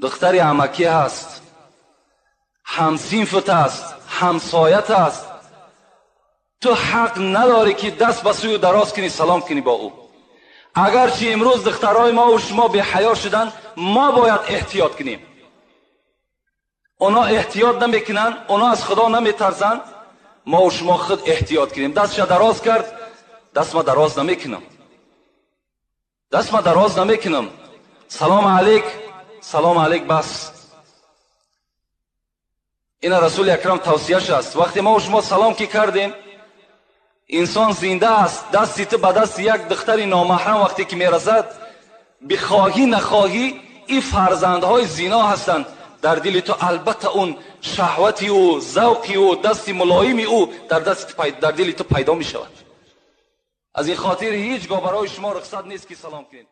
Духтари амакӣ ҳаст, ҳамсинфат аст, ҳамсоят аст, ту ҳақ надорӣ ки даст ба сӯи дароз кунӣ, салом кунӣ бо ӯ. Агарчи имрӯз духтарҳои мо ва шумо беҳаё шуданд, мо бояд эҳтиёт кунем. Онҳо эҳтиёт намекунанд, онҳо аз Худо наметарсанд, мо ва шумо худ эҳтиёт кунем. Дастша дароз кард, даст ма дароз намекунам, даст ма дароз намекунам. Салом алейк, салом алейк, бас. Ина Расули Акрам тавсияш аст. Вақте мо ва шумо салом ки кардем, инсон зинда аст, дасти ту ба дасти як духтари номаҳрам вақте ки мерасад, бихоҳӣ нахоҳӣ, ин фарзандҳои зино ҳастанд. Дар дили ту албатта он шаҳвати ӯ, завқи ӯ, дасти мулоими ӯ дар дили ту пайдо мешавад. Аз ин хотир ҳеҷ гоҳ барои шумо рухсат нест ки салом кунед.